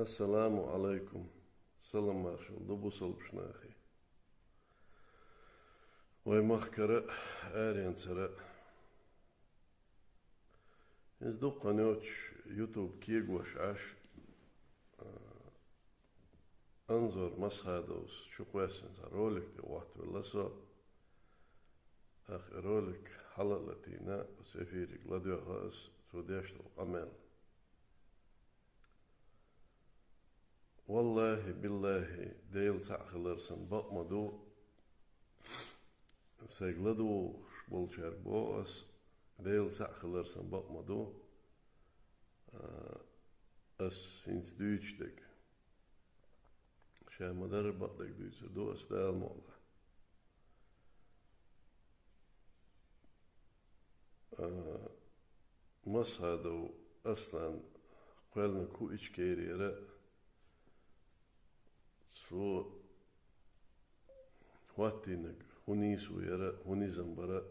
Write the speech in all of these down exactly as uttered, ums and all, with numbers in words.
Ассаламу Ӏалайкум. Салам-маршалла ду бусалба нахе. Вай махкара а, аренцара а. Из дуккха йоцуш YouTube кегош Ӏаш, а, Анзор Масхадовс чукхоьссина цхьа ролик тӀе хӀоттавелла со. ТӀаккха и ролик хьала а латийна, оцу эфире ладоьгӀна ас цо деш долу къамел. Валлахи, биллахи, Дела цхьаъ хилар сан бакъ ма ду, сайга ладугӀуш болчаьрга боху ас, Дела цхьаъ хилар сан бакъ ма ду, а, ас хӀинца дуьйцуш дерг. Ша ма-дарра бакъдерг дуьйцур ду ас, Дала мукъалахь. А, Масхадов Аслан кхоьллинарг хӀу Ичкерера, цо хӀоттийнарг хӀу нийсо яра, хӀу низам бара,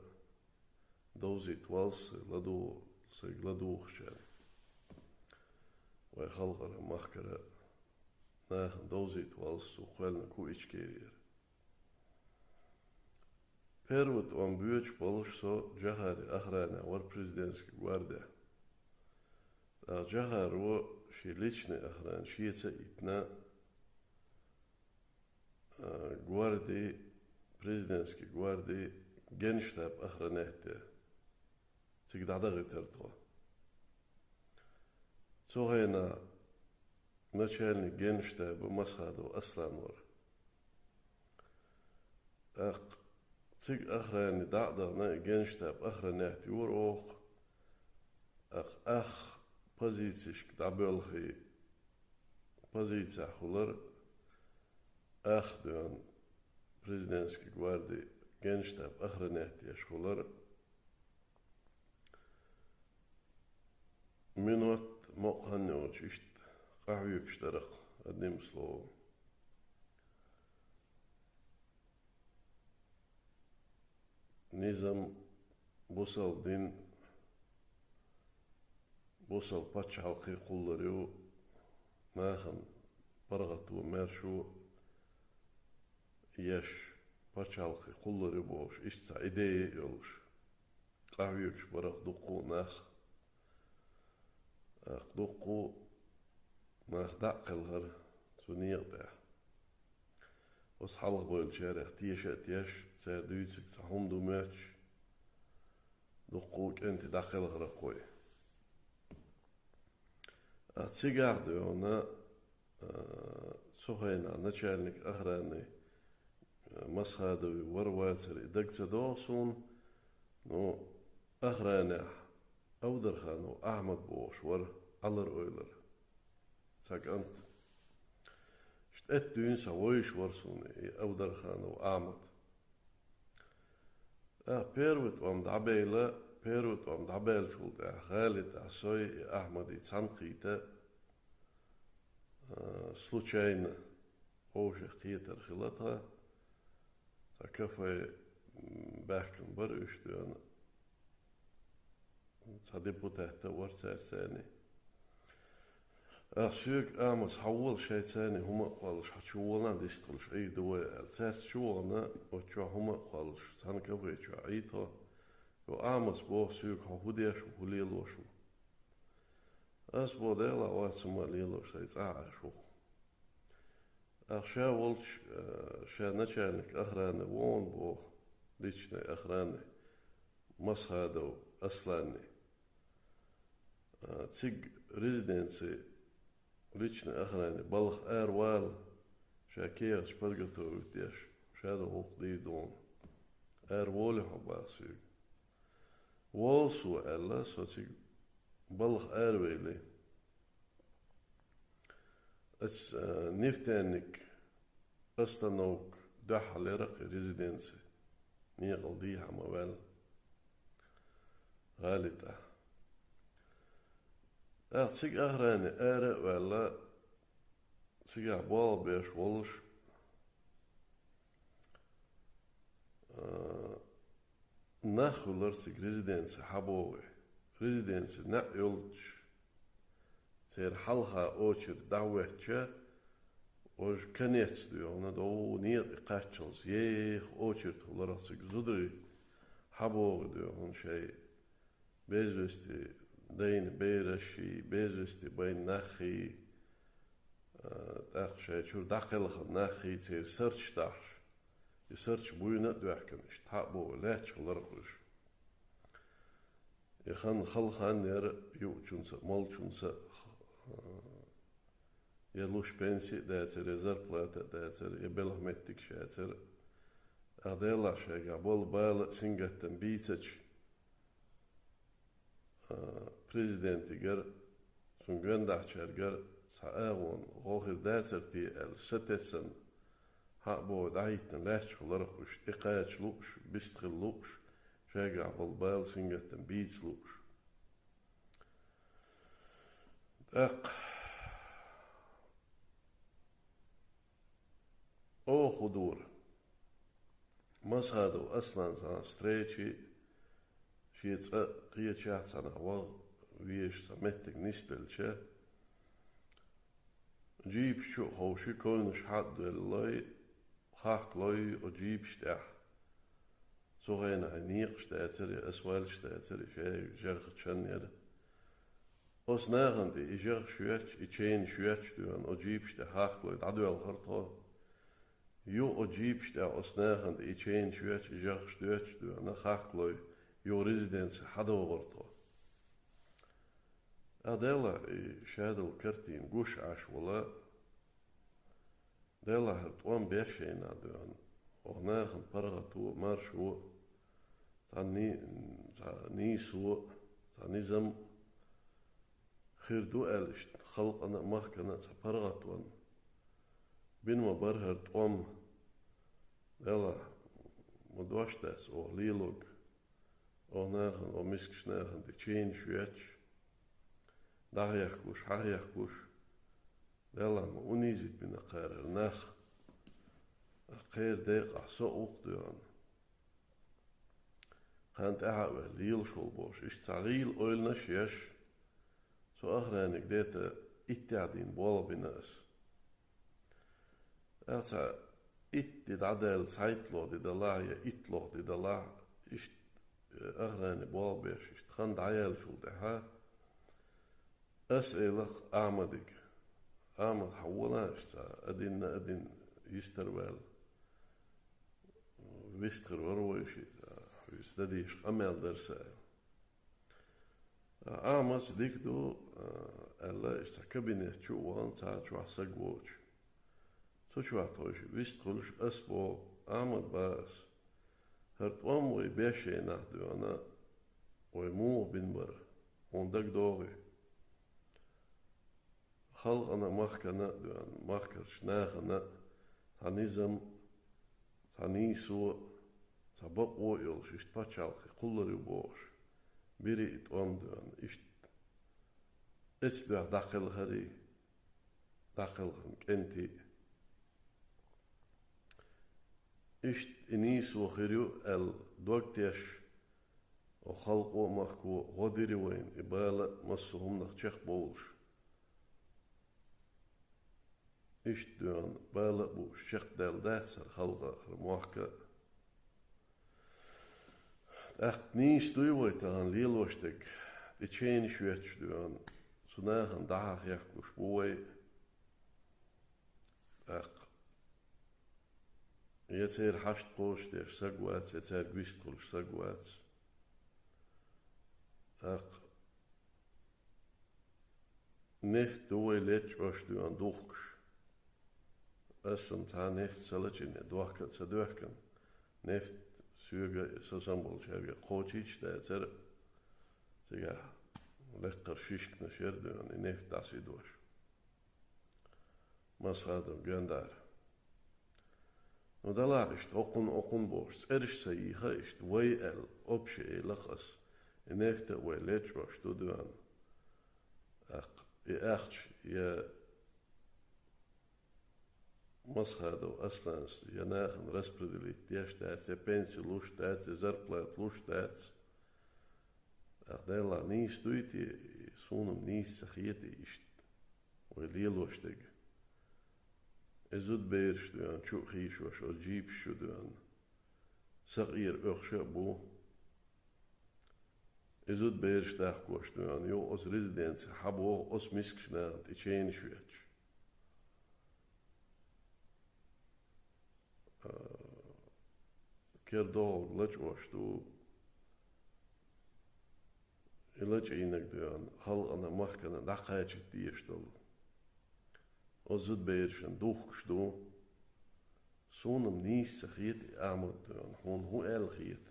довзийта воллу сайга ладугӀу-, сайга ладугӀучарна. Вай халкъара, махкара нахана довзийта воллу цо кхоьллинарг хӀу Ичкерера. Первый тӀом боьдуш болуш со Джохари охранехь вара президентский гвардехь. ТӀаккха Джохаро шен личный охрана шеца а йитина, а, гварди, президентский гварди генштаб охранять де. Цига дӀадахийтира тхо. Цу хенахь начальник генштаба Масхадов Аслан вара. ТӀаккха цига охране дӀа а дахана, и генштаб охранять йора оха. ТӀаккха ах позицешка дӀабоьлхий, позицехь хилар, ах доьхна президентский гварди генштаб охранять деш хилар. Минот мукъа хан йоцуш иштта къахьоьгуш дара-кх, одним словом. Низам, бусалба дин, бусалба пачхьалкхе кхуллур ю, нахана паргӀато, маьршо еш, пачхьалкхе кхуллур ю бохуш, иштта цхьа идея а йолуш, къахьоьгуш бара-кх дуккха а нах. ТӀаккха дуккха а нах дӀа а кхелхира цу некъа тӀехь. Оцу хьалха бевллачарех теша а тешна, цара дуьйцург цхьа хӀума ду моьттуш, дуккха а кӀентий дӀакхелхира-кх вай. Ткъа цигахь а доьхна, а, цу хенахь начальник охраны, а, Масхадови вара-вацара и дага ца догӀу суна, ну, охранехь Авдарханов Ахьмад бохуш вара, Ӏалар-ойлар цхьа кӀант. Иштта тӀетта дуьйна схьа вевзаш вара суна и Авдарханов Ахьмад. ТӀаккха первый тӀом дӀабайла, первый тӀом дӀабаьллачул тӀаьхьа ГӀалитӀахь сой и Ахьмади цхьаьна кхийтина, а, случайно, вовшех кхетар хилла тхан, цхьа кафе, м, баьхкина бара уьш доьхна. Цхьа депутат а вара цаьрца цхьаьна. Ахьа соьга Ахьмада: «Схьавола, шайца цхьаьна хӀума а кхоллуш, хьо чуволахь, дистхуьлуш Ӏийр ду вай», — аьлла. Цаьрца чувахана, оцу чохь хӀума а кхоллуш, цхьана кафе чохь Ӏийра тхо. Йо, Ахьмада боху соьга: «Хьо хӀун деш ву, хӀун лелош ву?» Ас боху: «Делахь вац хӀума а лелош, сайн цӀахь Ӏаш ву-кх». Ахьа ша волчу, э, ша начальник охраны ву хьуна боху, личной охраны, Масхадов Асланни. Э, цига резиденци личной охраны балха ара вала, ша кехаташ подготовить деш, ша догӀу-кх дийр ду хьуна. Ара волий хьо, бах соьга. Волу со, аьлла, со цига балха аравели. Ас, э, нефтяник остановка дуьхьал яра-кх и резиденци, некъал дехьа ма ваьлла ГӀалитӀахь. ТӀаккха цига охране ара а ваьлла, цигахь болх беш волуш, а, нах хуьлура цига резиденци хьабогӀий. Резиденци неӀ йолчу Церан хьалха очередь дӀахӀоттача, уж конец доьгӀна, дов некъа кхаччалц еха очередь хуларах цига зударий хьабогӀу доьгӀна шоай без вести дайна бераши, без вести байна нахи, а, тӀаккха шоай чура дӀакхелхина нахи, церан сурташ дахьаш. И сурташ буйна а доьхкина, иштта хьабогӀу лаьтташ хуларах уж. И хан хала хан яра юучунца а, молчунца а, я луш пенси а дацар, я зарплата а дацар, я белха меттигаш яцар. А Делахь шайгахь болу бала а сингаттам бийцача, а, президентигара, цунна гонахьарчаьргара цхьа агӀон гӀо хир дацар те аьлла, сатессан хьабогӀу дӀахӀиттина лаьтташ хуларах уж, тӀекхача лууш, бистхила лууш, шайгахь болу бала сингаттам бийца лууш. ТӀаккха оха хӀун дора? Масхадов Аслан цхьана встрече, шен цӀа кхечахь цхьана ваха везаш цхьа меттиг нисбелча, джипаш чу а ховший, ковнаш хьа а доьллой, хахкалой оцу джипаш тӀехь. Цу хенахь и некъаш дацара, и асфальташ дацара, и шайга жагӀа чан яра. Оцу нахана тӀе и жагӀаш йоьттуш, и чайнаш йоьттуш доьгӀна, оцу джипаш тӀе хахкалой дӀадоьлхура тхо. Юха оцу джипаш тӀехь оцу нахана тӀе и чайнаш йоьттуш, и жагӀаш доьттуш доьгӀна, хахкалой юха резиденце хьадогӀура тхо. А Делахь и шадолу картина гуш Ӏаш волу, Делахь хӀара тӀом беш шайна а доьгӀна, оха нахана паргӀато а, маршо а, цхьа ни-, цхьа нийсо а, цхьа низам а хир ду аьлла, иштта халкъана а, махкана а цхьа паргӀатонна бина ма бара хӀара тӀом. Делахь ма дош дац оха лелорг, оха нахана, оха мискачу нахана тӀе чайнаш йоьттуш, дӀахьехкалуш, хьахьехкалуш. Делахь ма унизить бина кхара хӀара нах, кхеран декъахь со а ву-кх доьгӀна. Кхана тӀаьхьа а ваьлла лелаш волу бохуш, иштта цхьа гӀийла ойланаш а еш, цу охранник дета иттех дийна болх бина ас. Аса итт ди дӀадаьлла, цхьайтталгӀа ди далахь я итталгӀа ди далахь, иштта, э, охране болх беш, иштта хан дӀаяьллачул тӀаьхьа ас элира-кх Ахьмадига: «Ахьмад, хьан волахь иштта цхьа а динна, а динна йистарваьлла. Вистхир вара вай шиъ, хьуьца дан дезаш къамел дара сан», — аьлла. Ахьмадс дика ду, аьлла, иштта цхьа кабинет чу а вахана, цхьа чохь саг воцуш. Цу чохь тхойша вистхуьлуш ас боху: «Ахьмад, ба ас, хӀара тӀом вай беш шайнах доьгӀна, вай муха бина бара, хьуна дагадогӀий? Халкъана а, махкана а доьгӀна, махкарчу нахана а цхьа низам а, цхьа нийсо а, цхьа бакъо а йолуш, иштта пачхьалкхе кхуллур ю бохуш, бира и тӀом доьгӀна, иштта эцна дуьхьа дӀакхелхарий, дӀакхелхина кӀентий. Иштта и нийсо хир ю», — аьлла, дог тешна, оха халкъо а, махко а гӀо дира вайна, и бала а, массо а хӀуманах чекхбовлуш. Иштта доьгӀна, бала а бууш, чекхдаьлла дац хӀара халкъа а, хӀара мохк а. ТӀаккха нийса дуй вай тахана лелош дерг, тӀе чайнаш йоьттуш доьгӀна, цу нахана дӀахьа хехкалуш бу вай. ТӀаккха я церан хьашт кхочушдеш саг вац, я цаьрга вистхуьлуш саг вац. ТӀаккха нефть ду вай лечкъош доьгӀна духкуш. Ас-м цхьа нефть ца лачкъийна, дохка а ца доьхкина, нефть соьга а, со санна болчаьрга а кхочуьйтуш дацара, цигахь лекхара шишканаш яра доьгӀна, и нефть дӀасийдош. Масхадов Гондар. Ну, далахь иштта, окхунна, окхунна бохуш, цӀераш ца йийха иштта, вай аьлла, общий элира-кх ас. И нефть а вай лечкъош ду доьгӀна. ТӀаккха и ахча я Масхадов Асланца я нахана распределить деш дац, я пенси луш дац, я зарплата луш дац. ТӀаккха, Делахь, нийса дуй те, суна-м нийса ца хета иштта. вай лелош дерг. И зудабераш дуьйна чу а хийшош, оцу джипаш чу дуьйна. Сакъера оьхуш а бу. И зудабераш дахкош дуьйна ю, оцу резиденци хьабоху оцу мискачу нахана тӀе ченаш ветташ. А, кер догӀург лачкъош ду, и лачкъийнарг дуьйна халкъана, махкана дӀакхачийта дезаш долу. Оцу зудаберашна духкуш ду. Суна-м нийса ца хета и Ахьмад дуьйна, хьуна хӀун аьлла хета?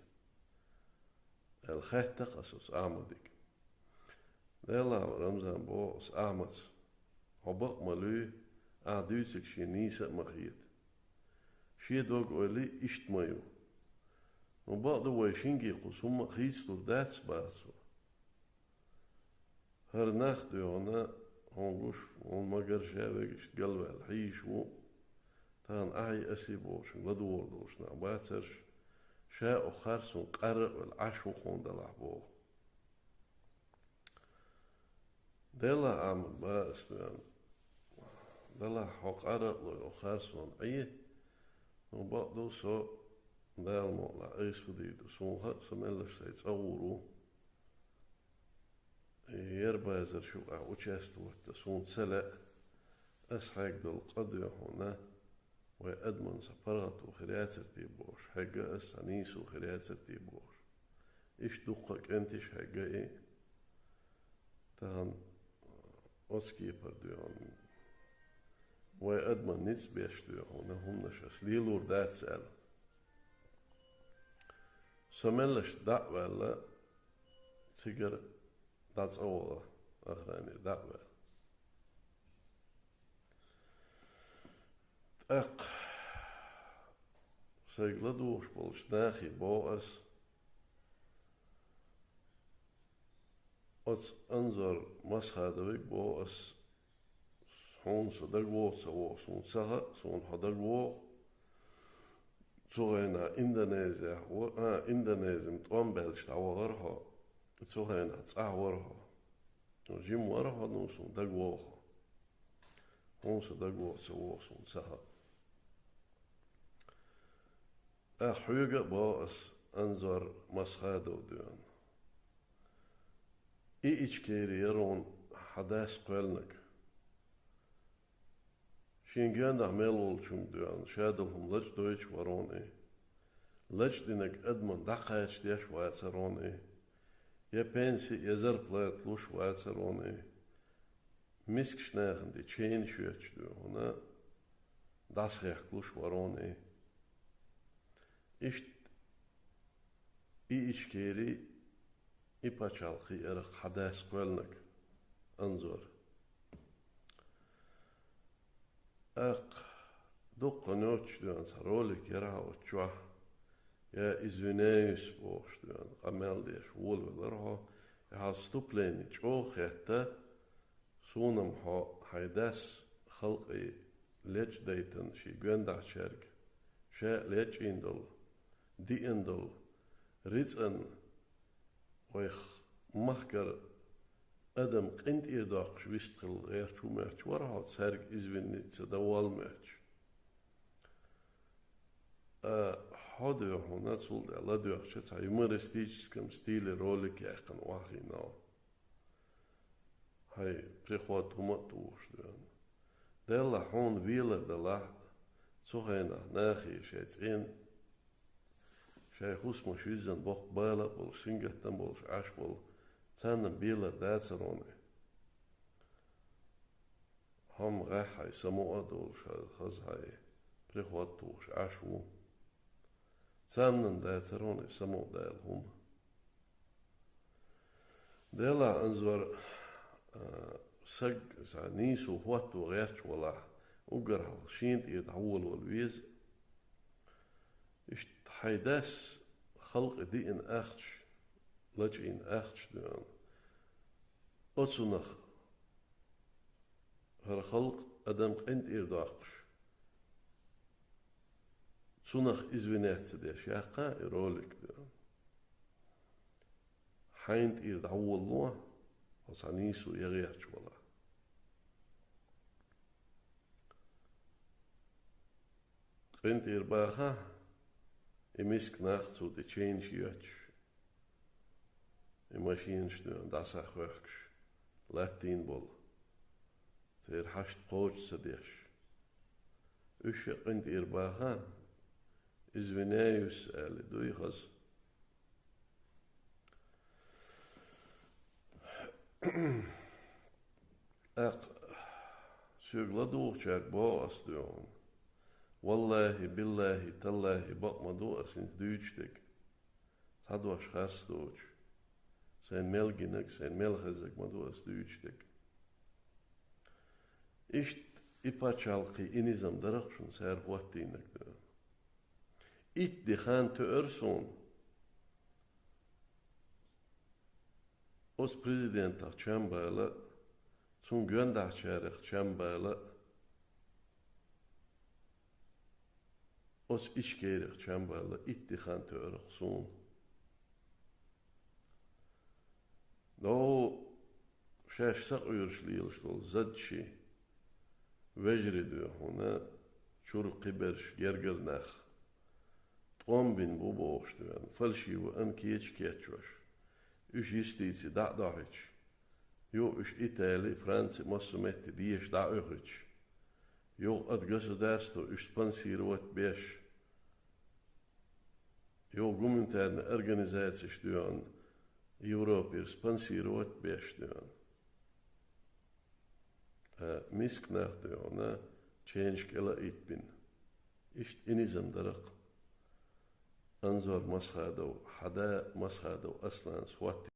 Аьлла хаьттира аса оцу Ахьмадига. Делахь, Рамзан, боху аса Ахьмадс, хьо бакъ ма луьй, ахьа дуьйцург шена нийса а ма хета. Шен дог-ойла иштта ма ю. Ну, бакъду, вай шинге кхуза хӀумма а хийцалур дац, баха цо. ХӀара нах дуьйна, хьуна гуш, хьуна ма-гарра ша верг иштта галваьлла хьийзаш ву. Тахана ахьий, асий бохучуьнга ладугӀур долуш нах бацарш, ша оха харцонна къарра а велла Ӏаш ву хьуна делахь, боху. Делахь, Ахьмад, баха аса дуьйна. Делахь, хьо къарра а лой оха харцонна Ӏе, ну, бакъду, со, Дала мукъ лахь, айса хӀу дийр ду, суна хаьа, со меллаша сайн цӀа гӀур ву. И ерригачу базарш юкъахь участвовать дан суна ца лаьа, аса хьегна долу къа дуьйна хьуна, вай адаман цхьа паргӀато хир яцара те бохуш, хьегна аса цхьа нийсо хир яцара те бохуш. Иштта дуккха а кӀенташ хьегна и. Тахана оцу кепара дуьйна хьуна, вай адаман ницкъ беш дуьйна хьуна, хӀуманаш аса лелор дац аьлла. Со меллаша дӀа а ваьлла, цигара дӀа цӀа ваха, охранера дӀа а ваьлла. ТӀаккха сайга ладугӀуш болчу нахе боху аса, оцу Анзор Масхадовига боху аса, хьуна со дагавогӀу ца вогӀу суна ца хаьа, суна хьо дагавогӀу. Цу хенахь Индонезехь ву-, а, Индонезин тӀом баьлча дӀавахара хьо. Цу хенахь цӀахь вара хьо. Жима вара хьо, ну, суна дагавогӀу хьо. Хьуна со дагавогӀу ца вогӀу суна ца хаьа. ТӀаккха хьоьга а боху аса, Анзор Масхадов дуьйна. И Ичкери яра хьуна хьан дас кхоьллинарг. Шен генахь мел волчунга дуьйна, ша долу хӀума лачкъадойтуш вара хьуна и. Лачкъадинарг адаман дӀакхачадеш вацара хьуна и. Я пенси, я зарплата луш вацара хьуна и. Мискачу нахана тӀе ченаш ветташ дуьйна хьуна, дӀасахехкалуш вара хьуна и. Иштта и Ичкери, и пачхьалкх яра хьан дас кхоьллинарг, Анзор. ТӀаккха дуккха ночча дуьйна цхьа ролик яра хьан оцу чохь, я извиняюсь бохуш дуьйна, къамел деш волавелара хьо, я хьан вступление чӀогӀа хетта, суна-м хьо хьайн дас халкъе лечкъадайтина шен гоьндахьчаьрга, ша а лечкъийна долу, диъна долу, рицкъанна, вай х-, махкара адам къинтӀера доккхуш вистхила гӀерташ ву моьттуш вара хьо, цаьрга извиниться дан волла моьттуш. А хьо дуьйна хьуна цул тӀаьхьа ладоьгӀча цхьа юмористическом стиле ролик яьккхина охьахиъна хьо. Хьайн приход хӀума а тухуш дуьйна. Делахь хьуна велар далахь, цу хенахь нахе шайн цӀен, шайн хӀусамаш юьззина боккха бала а болуш, сингаттам а болуш Ӏаш болу, царна-м белар дацара хьуна и. Хьо-м гӀеххьа хьайн самукъа а долуш, хаза хьайн приход тухуш Ӏаш ву. Царна-м дацара хьуна и самукъадала хӀума. Делахь, Анзор, а, саг, цхьа нийсо хӀотто гӀерташ валахь, уггар хьалха шена тӀера дӀаволавала веза. Иштта хьайн дас халкъе диъна ахча, лачкъийна ахча дуьйна, оцунах хӀара халкъ, адам къинтӀера доккхуш, цунах извиняться деш яьккхина и ролик дуьйна. Хьайна тӀера дӀаволало, хьо цхьа нийсо ян гӀерташ валахь. КъинтӀера баха, и миска нах цу тӀе чейнаш йоьттуш, и машинаш дуьйна дӀасахьоьхкуш, латтийна болу. Церан хьашт кхочуш ца деш. Уьш а къинтӀера баха, извиняюсь аьлла, дуй хаза. ТӀаккха соьга ладугӀучаьрга боху ас дуьйна. Валлахи, биллахи, таллахи, бакъ ма ду ас хӀинца дуьйцуш дерг. Цхьа дош харц доцуш. Сайн мел гинарг, сайн мел хезарг ма ду ас дуьйцуш дерг. Иштта и пачхьалкх, и низам дарах шуна цара хӀоттийнарг дуьйна. Итт де хан тоьара суна. Оцу президентах чам бала, цунна гондахьчарех чам бала, оцу Ичкерех чам бала, итт де хан тоьара суна. ДӀо шаьш сакъоьруш лелаш долу зад ши вежарий дуьйна, чуьра кхиберш гергара нах тӀом бина бу бохуш дуьйна, фальшивый анкеташ кечвеш, уьш юстици дӀа а дохьуьйтуш, юха уьш Итали, Франци массо а метте деша дӀа а оьхуьйтуш, юха ада государство уьш спонсировать беш, юха гуманитарный организацеш дуьйна, Европера спонсировать беш дуьйна. Ткъа миска нах дуьйна ченаш кӀела а итбина. Иштта и низам даракх. Анзор Масхадов, хьада Масхадов Асланас хӀотта